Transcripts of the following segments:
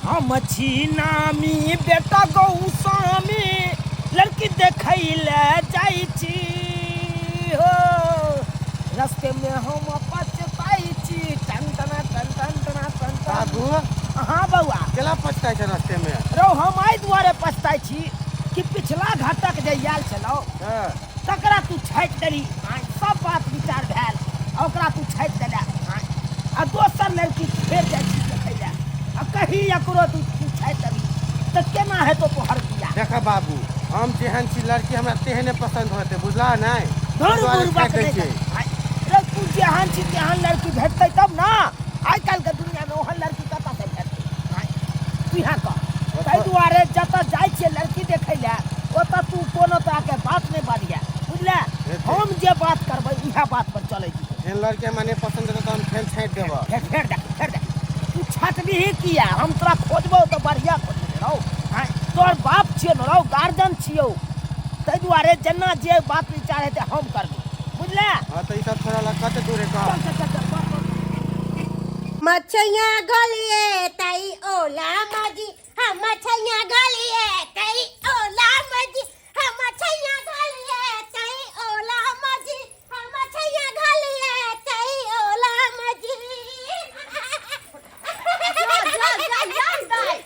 हम छी नामी बेटा गौस्वामी लड़की देखै ले जाइ छी हो रस्ते में हम पछताइ छी टन टना टन टन टना टन टन। बाबू हाँ बौआ केला पछताइ छै रस्ते में रौ हम एहि दुआरे पछताइ छी कि पिछला घटक जे आयल छलौ हाँ तकरा तू छाटि देली आँय, सब बात विचार भेल आ ओकरा तू छाटि देले आँय। आ दोसर लड़की फेर जाइ छी देखै लए आ कही एकरो तू तू छाटि देली तऽ केना हेतौ तोहर बियाह देख बाबू हम जेहन छी लड़की हमरा तेहने पसंद होते बुझला नहीं धुर दुआरे बुड़बक छाटि दै नहि छियै। आँय, रे तू जेहन छी तेहन लड़की भेटतै तब ना आइ काल्हिके दुनियामे ओहन लड़की कतऽ से भेटतै आँय, तू इएह कह ताहि दुआरे जतऽ जाइ छियै लड़की देखै लए ओतऽ तू कोनो तरहके बात नहि बाजिहे बुझले हेतै। हम जे बात करबै इएह बात पर चलै जेतै जेहन लड़की हमरा नहि पसंद हेतै तऽ हम फेर छाटि देबऽ फेर फेर देख फेर देख तू छटबिही किया हम तोरा खोजबौ तऽ बढ़िया खोजबौ रौ आँय तोहर बाप छियौ ने रौ गार्जियन छियौ ताहि दुआरे जेना जे बात विचार हेतै हम करबै बुझले हाँ तऽ ई सब छोड़ा लग कते दूर है कह चल चल चल चल बस, बस। मछैया गलिए तई ओला मजी हम मछैया गलिए तई ओला मजी हम मछैया गलिए तई ओला मजी हम मछैया गलिए तई ओला मजी जा जा जा जा दाइ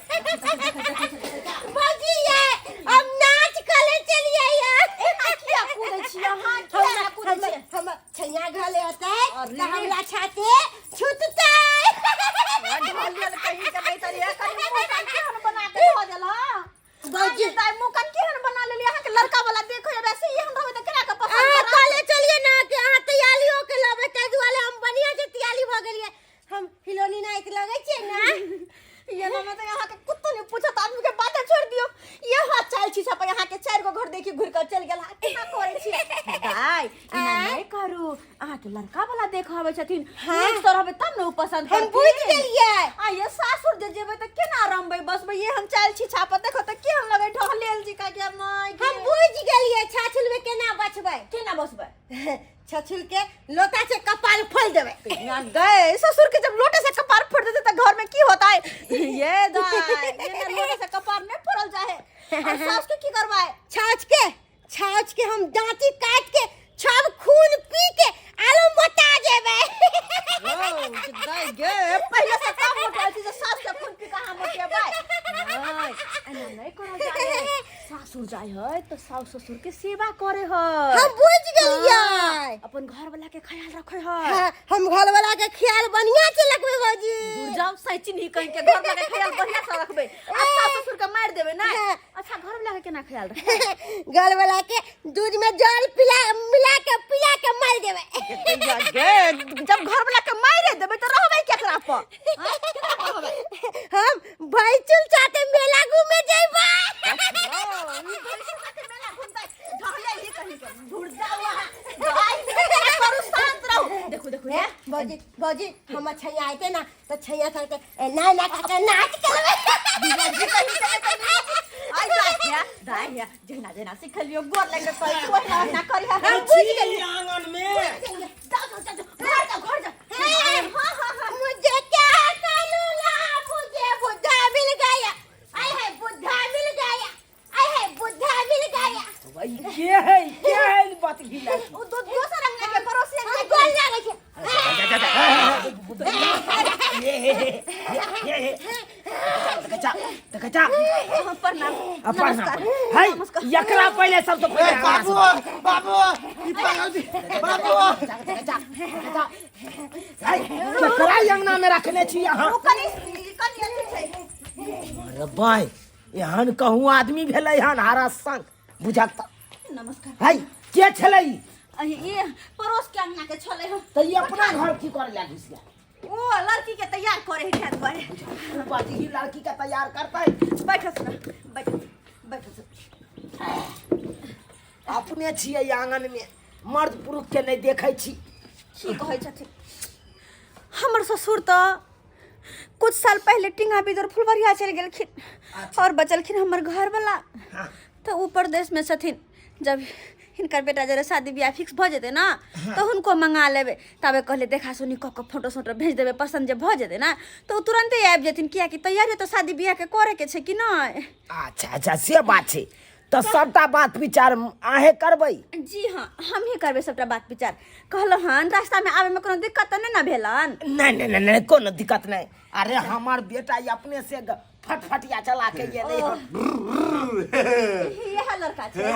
भौजी ये हम नाच करे चलिए यार एना किया कूदै छी अहाँ किया एना कूदै छी हम छैया घले होतै अरे। तऽ हमरा छाते छुटतै ढोलियल कहीं के नहीं तरी कनी मुंह कान केहन बना के धो देला भौजी दाइ मुंह कान केहन बना लेली अहाँ के लड़का वाला देखो वैसे ही हम रहबै त केना के पसंद अहाँ करत कहले चलिए ना कि अहाँ तैयारी के लेबै ताहि दुआरे हम बढ़िया से तैयारी भऽ गेलियै हम हिलोनी नाइट लगै छियै ना ये ना तो यहाँ के कुत्तो नहीं पूछत आदमी के बात छोड़ दियो ये हाथ चाल छी सब यहाँ के चार गो घर देखी घुर कर चल गेल केना करे छी दाई इना नहीं करू अहाँ के लड़का वाला देख आबै छथिन हाँ। नीक से रहबै तब ने उ पसंद हम करथिन। बुझि गेलियै आ ये सासुर जे जेबै त केना रमबै बसबै ये हम चाल छी छाप देखो त के हम लगै ढहलेल जी का के माय हम बुझि गेलियै छाछुल में केना बचबै केना बसबै छछुल के लोटा से कपाल फोल देबै यहाँ गए ससुर के जब लोटे से कपार फोड़ देते तो घर में की होता है ये दाई ये ना लोटे से कपार नहीं फोड़ल जाए और सास के की करवाए छाछ के छाछ के हम दांती काट के सब खून पी के आलू बता जेबै दाई गे पहले से कम मोटाइल थी जो सास के खून पी कहाँ मोटेबै नहीं एना नहीं करल जाए सासुर जाय है तो सास ससुर के सेवा करे है हम बुझ गेलियै हाँ, अपन घर वाला के ख्याल रखे है हाँ, हम घर वाला के ख्याल बढ़िया से रखबै भौजी दूर जाओ सही चिन्ही कहीं के घर वाला के ख्याल बढ़िया से रखबै आ सास ससुर के मार देबै ना हाँ। अच्छा घर वाला के केना ख्याल रखबै घर वाला के दूध में जल पिला मिला के पिला के मार देबै गे जब घर वाला के मारे देबै तो रहबै केकरा पर हाँ, केकरा पर रहबै हम भैचुल साथे मेला घूमे जइबै देखो देखो हे भौजी भौजी हमर छैया आइते ना तो छैया साथे एना एना कऽ के नाच करबै जहिना जहिना सिखलियो गोर लागि करै छी ओहिना ओहिना करिहा हम बुझि गेलियै आंगन में जाओ जाओ जाओ घर जाओ घर जाओ हे, हाँ हाँ हाँ मुझे क्या करूला मुझे बुद्धा मिल गया आय है बुद्धा मिल गया आय है बुद्धा मिल गया भाई के है के है ई बात घिला उ दो दोसर अंगना के पड़ोसी हम अंगना के गोल लागै छै ये हे हे ये हे देखै जा देखै जा प्रणाम अपन नमस्कार है नमस्कार एकरा पहिले सबसे ए पहिले बाबू बाबू ई पागल छी बाबू है केकरा अंगना में रखने छी अहाँ ओ कनि कनि अथी छै अरे भाई एहन कहूँ आदमी भेलै हन हरा संग बुझक तऽ नमस्कार है के छलै ई? ये पड़ोस के अंगना के छलै हम तऽ ई अपना घर की करे लए घुसि गेल ओ लड़की के तैयार करे है खेत पर बाजी लड़की के तैयार करतै बैठो सुना बैठो बैठो सुना अपने छियै आंगन में मर्द पुरुष के नहीं देखै छी की कहै छथिन हमर ससुर तऽ कुछ साल पहले टिंगा बिदुर फुलबरिया चलि गेलखिन और बचलखिन हमर घरवला हाँ। तऽ ओ परदेशमे छथिन जब हिनकर बेटा जरे शादी बियाह फिक्स भऽ जेतै ने तऽ हुनको मंगा लेबै। ताबे कहले देखा सुनी कऽ कऽ फोटो सोटो भेज देबै, पसन्द जे भऽ जेतै ने तऽ ओ तुरन्ते आबि जेथिन, कियाकि तैयारी तऽ शादी बियाहके करैके छै कि नहि। अच्छा अच्छा, से बात छै। तऽ सबटा बात विचार अहें करबै? जी हाँ, हमही करबै सबटा बात विचार। कहलहुँ हन रास्तामे आबैमे कोनो दिक्कत तऽ नहि ने भेलन? नहि नहि नहि नहि, कोनो दिक्कत नहि। अरे हमार बेटा ई अपने से फटफटिया चला के गेलै हन। इएह लड़का छै,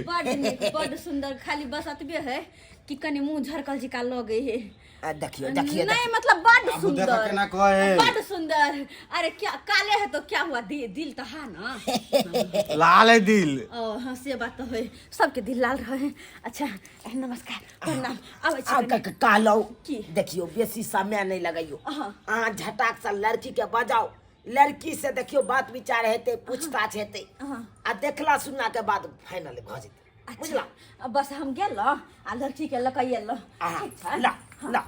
बड नीक बड सुंदर। खाली बस एतबे है कि कनि मुंह झरकल जिका लगे है। आ, देखियो देखियो। नहीं मतलब बड बाबू, देखो सुंदर केना कहे। बड सुंदर। अरे क्या काले है तो क्या हुआ, दिल तो है ना। लाल है दिल। ओ हाँ, से बात तो है, सबके दिल लाल रहे। अच्छा नमस्कार, प्रणाम, आबै छी आ, कनि। कहलहुँ की? देखियो बेसी समय नहीं लगैयो। हाँ। अहाँ झटाक से लड़की के बजाओ, लड़की से देखियो बात विचार हेतै, पूछताछ हेतै। हाँ। आ देखला सुनला के बाद फाइनल भऽ जेतै। बुझला? अच्छा बस हम गेलहुँ आ लड़की के लऽ कऽ एलहुँ। अहाँ ठीक छै। ला ला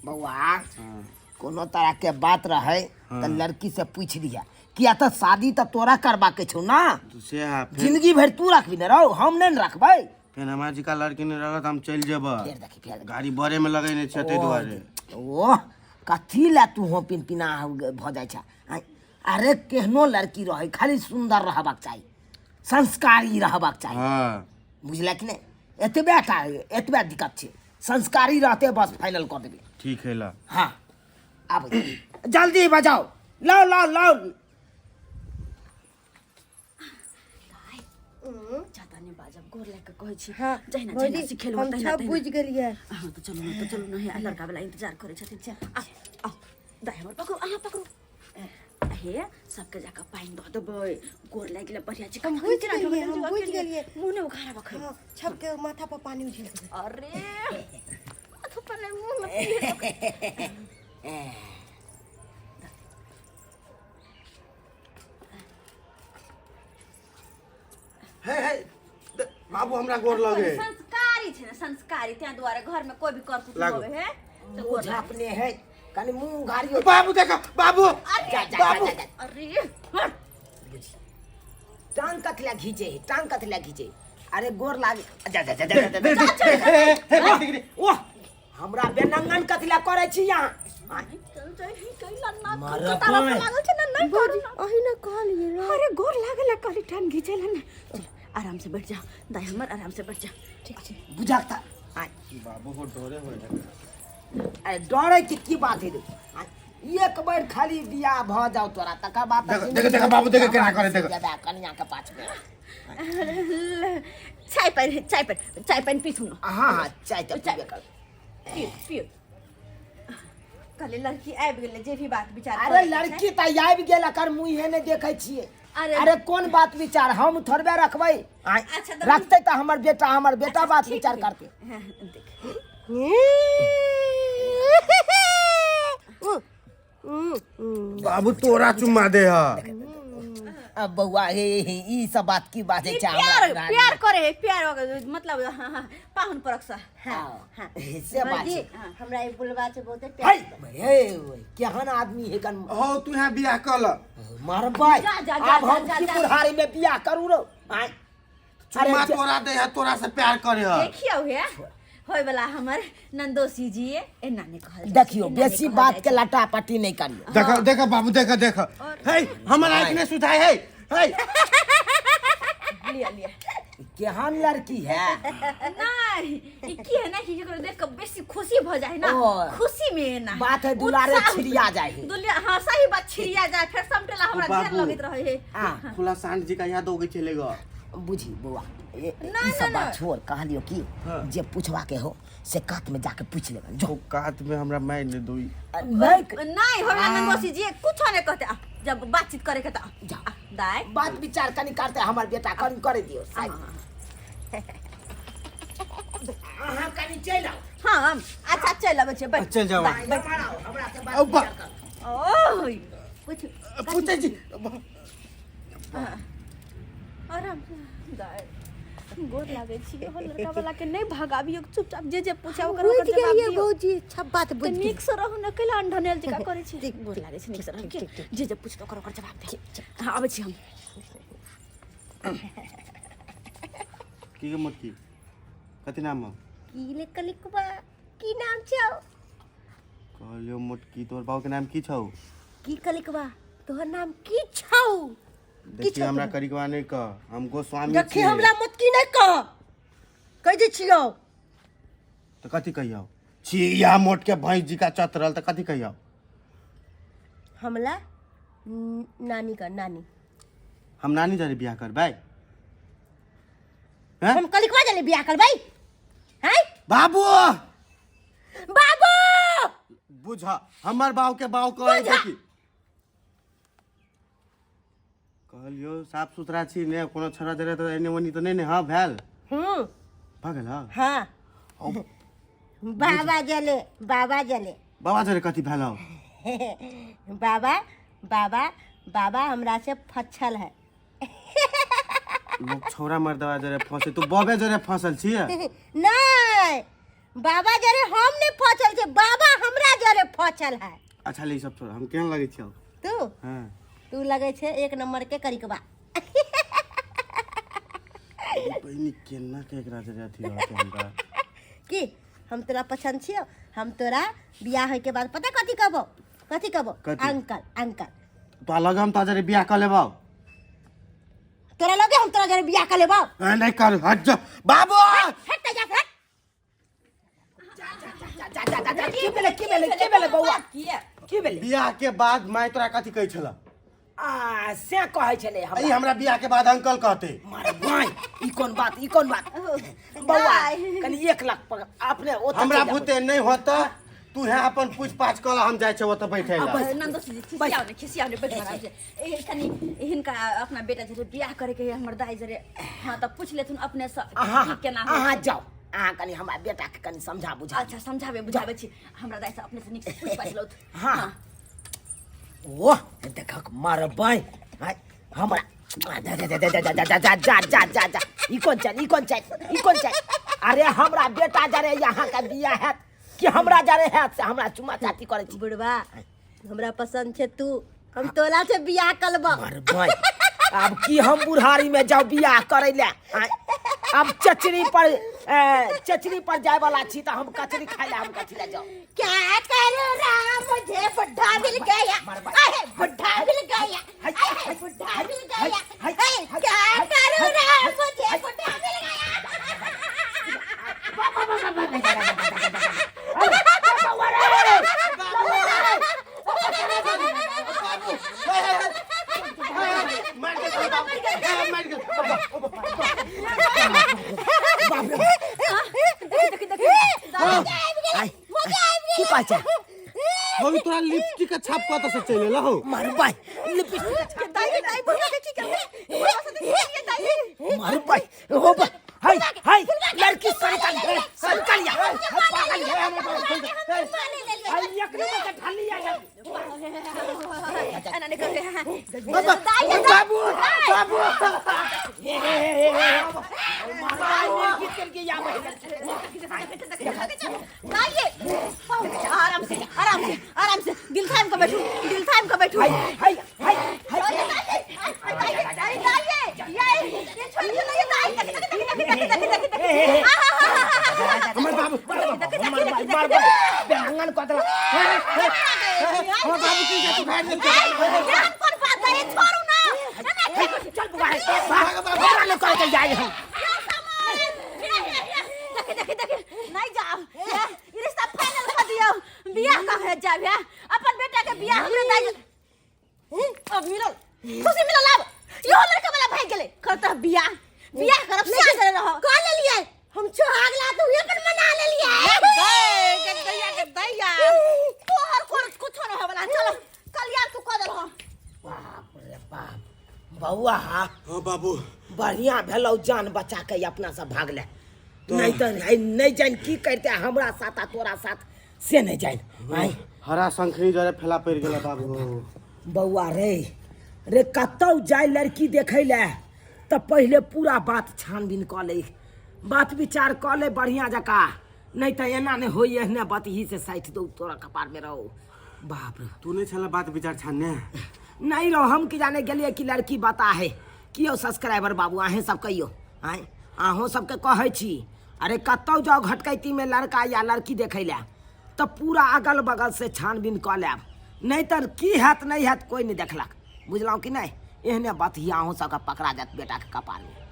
बौआ, कोनो तरह के बात रहे तऽ लड़की से पूछ लिहा, किया तऽ शादी तऽ तोरा करबा के छौ ना। से है फेर। जिंदगी भरि तू रखबी ने रौ, हम नहि ने रखबै। फेर हमरा जिका लड़की नहि रहल तऽ हम चलि जेबै। फेर देखी, फेर देखी। गाड़ी बड़े में लगेने छै ताहि दुआरे। ओ कथी लए तू हो पिन पिना भऽ जाइ छै? आँय, अरे केहनो लड़की रहै खाली सुन्दर रहबाक चाही, संस्कारी रहबाक चाही। हाँ। बुझलक कि नहि? एतबे टा, एतबे दिक्कत छै, संस्कारी रहते बस फाइनल कऽ देबै। ठीक है ला। हाँ आबै, जल्दी बजाओ, लाओ लाओ लाओ। ज्यादा नहि बाजब, गोर लागि कऽ कहै छी। हाँ, जहिना भौजी, जहिना सिखेलहुँ हम तहिना सब तहिना। बुझि गेलियै। हाँ तऽ चलू ने, तऽ चलू ने, हे लड़का वाला इंतजार करै छथिन। आ आ दाइ हमर पकड़ू, अहाँ पकड़ू। हे सबके जाकऽ पानि दऽ देबै, गोर लागि गेलै बढ़िआँ छै। हम बुझि गेलियै, हम बुझि गेलियै। मुँह नहि उघारब एखन। हाँ, सबके माथा पर पानी उझिल देबै। अरे माथा पर नहि, मुँहमे पी। हे हे बाबू हमरा गोर लगे। संस्कारी छै ने, संस्कारी, ताहि दुआरे घरमे कोइ भी कर कुटुम्ब लागू। होवे है तऽ मुँह गोर लागै। झाँपने है, कनि मुँह उघारियो। बाबू देखो बाबू। अरे जा, जा, बाबू। जा, जा, जा। अरे हट। टांग कथी लए घीचे है, टांग कथी लए घीचे? अरे गोर लागे, जा जा जा जा जा, जा, जा। हे हे हे हे। ओह हमरा बेनंगन कथी लए करै छी यहाँ? चल जाइ ही कैला नाक मारब ताला नहि। लागल छै ने, नहि करू भौजी ना। अही ने कहलियै ने। अरे गोर लागल है, कहली टांग घीचै ला ने। चल आराम से बैठ जाओ दाई हमर, आराम से बैठ जाओ। ठीक छै। बुझक तऽ आय। बाबू को डरे होय। अरे डरे के की बात है रे? आय, एक बेर खाली बियाह भऽ जाउ तोरा, तकर बाद तऽ देखो, देखो, देखो, बाबू, देखो केना करे, देखो। दादा कनिया के पाछ में। चाय पानि, चाय पानि, चाय पानि पीथू ना। हाँ हाँ, चाय तऽ चाय। पीबे कर। पियू पियू। कहले लड़की आबि गेलै, जे भी बात विचार अरे करैके छै। लड़की तऽ आबि गेल, एकर मुँहे नहि देखै छियै। अरे अरे कोन बात विचार हम थोड़बे रखबै? आँय, अच्छा, तऽ रखतै तऽ हमर बेटा, हमर बेटा बात ठीक विचार है। करतै। हाँ, देख। बाबू तोरा चुम्मा दे हा। अब बौआ हे हे ई सब बात की बात है? ई छै प्यार हमरा प्यार करे है, प्यार हो गए, मतलब हाँ हाँ पाहुन परख सा। हाँ, हाँ। से बात भौजी छै। हमरा ई बुलबा छै बहुते प्यार। हे हे केहन आदमी है कन। हो तू यहाँ बियाह कर ल। मरबै। जा, जा, जा, आब हम जा, की जा। बुढ़ारी में बियाह करू रो? आँय। चुम्मा अरे तोरा दे हा, तोरा से प्यार करे हा। देखियौ हे होय वाला हमर नंदोसी जी एना नहि कहल जाइ छै, देखियौ एना नहि बेसी कहल बात जाइ के छै। लटा पटी नहीं करियौ। देखो देखो बाबू, देखो देखो, हे हमर आँख ने सुधाय है। हे लिअ लिअ। केहन लड़की है? नहीं ई की है ना कि केकरो देख के बेसी खुशी भ जाए ना, ओ। खुशी में एना बात है दुलारे उत्साह छिड़िया जाए है। दुलिया हाँ सही बात, छिड़िया जाए फिर समटेला हमरा ओ बाबू। ढेर लगैत रहे है। हाँ खुला सांड जी का यहाँ दोगे चलेगा। बुझी बौआ ना, ई सब ना, बात ना। छोड़, कहलियो कि हाँ। जे पूछवा के हो से कात में जाके पूछ लेबन जो। ओ कात में हमरा मार ने दोई। नहीं नहीं हमरा नंदोसी जी कुछो नहीं कहते। आ, जब बातचीत करे के त आ, जाओ। आ, दाई बात विचार कनी करते हमर बेटा, कनी करे दियो साइड। अहाँ कनी चलि आउ। हाँ हम अच्छा चल अबै छियै, बैठ। चल जाओ। दाई, बैठ। हमरा आउ, हमरा से बात औ बा- विचार कर। ओय पूछ। पूछे जी। आराम से दाई, गोर लागै छी। हो लड़का वाला के नहीं भगाबियो, चुपचाप जे जे पूछा ओकर ओकर बुझि जवाब गेलियै दियौ। भौजी, सब बात तऽ बुझि गेलियै। नीक से रहू ने, कैला अंढनेल जकाँ करै छी? ठीक, गोर लागै छै, नीक से रहू। ठीक, ठीक, ठीक। जे जे पूछत ओकर ओकर जवाब दियौ। हाँ आबै छी हम। की गे मोटकी कथी नाम हौ की ले कलिकबा की नाम छौ कहलियो मोटकी तोहर बाबू के नाम की छौ की कलिकबा तोहर नाम की छौ देखी हमरा करिकवा नहीं कह हम गोस्वामी देखी छियै। हमरा मोटकी नहीं कह कह दै छियौ तऽ कथी कहियौ छी या मोट के भैंस जी का चतरल तऽ कथी कहियौ हमला नानी का नानी हम नानी जरे बियाह करबै हैं? हम कलिकवा जले बियाह करबै हैं बाबू बाबू बुझ हमर बाबू के बाबू कहै बुझ। देखी कहलियो साफ सुथरा छी ने कोनो छड़ा जरे तऽ एने ओनी तऽ नहि ने हँ भेल हूँ भऽ गेल हँ हाँ बाबा जले बाबा जले बाबा जरे कथी भेल हौ बाबा बाबा बाबा हमरा से फछल है लोग छौरा मर्दवा जरे फंसे तू बबे जरे फंसल छियै नहीं बाबा जरे हम नहीं फछल छे बाबा हमरा जरे फछल है अच्छा ले ई सब छोड़ हम केहन लगै छियौ तू हँ तू लगे छे एक नंबर के करिकबा बहिनी केना के एकरा जरे अथी रहतै हमरा की हम तोरा पसंद छियो हम तोरा बियाह होय के बाद पता कथी कहबो कथी कहबो कथी? अंकल अंकल तो लग हम तो जरे बियाह कऽ लेबौ तोरा लगे हम तोरा जरे बियाह कर लेबो ए, नहीं कर हट जा बाबू हट जा हट जा जा जा जा की भेलै की भेलै की भेलै बौआ किया की भेलै बियाह के बाद माय तोरा कथी कहै छल आ से कहै छलै ई हमरा हमरा बियाह के बाद अंकल कहते मारे बाई ई कोन बात ई कोन बात बौआ कनि 1 लाख पर अपने ओतऽ हमरा चलि जाउ। भूते नहीं होता तू है अपन पूछ पाछ कऽ हम जाइ छै ओतऽ बैठे ला बस। नंदोस जी खिसियाओ ने खिसियाओ ने बैठ आराम से ए कनि हिनका अपना बेटा जरे बियाह करे के है हमर दाई जरे हां त पूछ लेथुन अपने से अहाँ की केना होइ अहाँ छै। जाउ अहाँ कनि हमरा बेटा के कनि समझा बुझा अच्छा समझाबे बुझाबे छी हमरा दाई से अपने से नीक से पूछ पाछ लौथ हाँ। ओह देखक मारबै आय, हमरा जा जा जा जा जा जा जा जा जा जा जा जा ई कोन चाल ई कोन चाल ई कोन चाल अरे हमरा बेटा जरे यहाँ के बियाह हैत कि हमरा जरे हैत से हमरा चुमा चाटी करै छी बुढ़वा हमरा पसंद छे तू हम तोला से बियाह करबो मरबै आब की हम बुढ़ारी में जाउ बियाह करै ले आँय? आब चचरी पर चचरी पर जाय वाला छी तऽ हम कचरी खाय ले हम कथी ले जाउ क्या करूं राम मुझे बुढ़ा मिल गया अरे बुढ़ा मिल गया अरे बुढ़ा मिल गया अरे क्या करूं राम मुझे बुढ़ा मिल गया मार गेल बाबू मार गेल देखी देखी आय, की कहै छै हो तोरा लिपस्टिक के छाप कतऽ से चलि एलौ हौ मरबै लिपस्टिक दाई दाई बुढ़वा के की करबे बुढ़वा से देखिए दाई मरबै हो बा हाय हाय लड़की सनकल सनकल या हाय, पागल है हाय एक नंबर के ढाली आ एना नहीं करबे बाबू बाबू हे हे हे हे मारबै गीत के या दाई आराम से आराम से आराम से दिल थाम के बैठू दिल थाम के बैठू हाय हाय हाय हाय अरे दाई दाई दाई ये ये छोड़ दियो ये दाई देख देख देख देख देख देख देख हमर बाबू मारबै मारबै बेहंगन कऽ देलक हमर बाबू की जातु भाग गेल ध्यान पर बात है छोड़ू ना चल बुआ हमरा ले कह के जाय हम देख देख देख नहीं जाओ ये रिश्ता फाइनल कर दियो बियाह कब है जाब है अपन बेटा के बियाह हमरे दाई अब मिलल खुशी मिलल अब यो लड़का वाला भाग गेले करता बियाह बियाह करब से करे रहो कह लेलिए हम छोहाग ला तू अपन मना लेलिए के दैया के दैया तोहर कोर कुछो न होवला चलो कल यार तू कह देलहो बाप रे बाप बौआ हाँ बाबू बढ़िया भेलौ जान बचा के अपना सब भागले नहीं तो नहीं जान की करते हमरा साथ आ तोरा साथ से नहीं जान आय हरा शंखनी जरे फैला पड़ गेला बाबू बौआ रे रे कतौ जाय लड़की देखै ले तऽ पहिले पूरा बात छानबीन कऽ ले बात विचार कऽ ले बढ़िया जकाँ नहीं तऽ एना नहि होई एहने बात ही से साइठ दौ तोरा कपार में रहो बाप रे तू नहीं छला बात विचार छानने नहीं रहो हम की जाने गेलिए कि लड़की बता है कियो सब्सक्राइबर बाबू अहें सब कहियो आय अहूँ सबके कहै छी, अरे कतौ जाउ घटकैतीमे लड़का या लड़की देखै लए तऽ पूरा अगल बगल से छानबीन कऽ लेब, नहि तऽ की हैत नहि हैत कोइ नहि देखलक, बुझलहुँ कि नहि? एहने बतही अहूँ सबके पकड़ा जायत बेटाके कपारमे।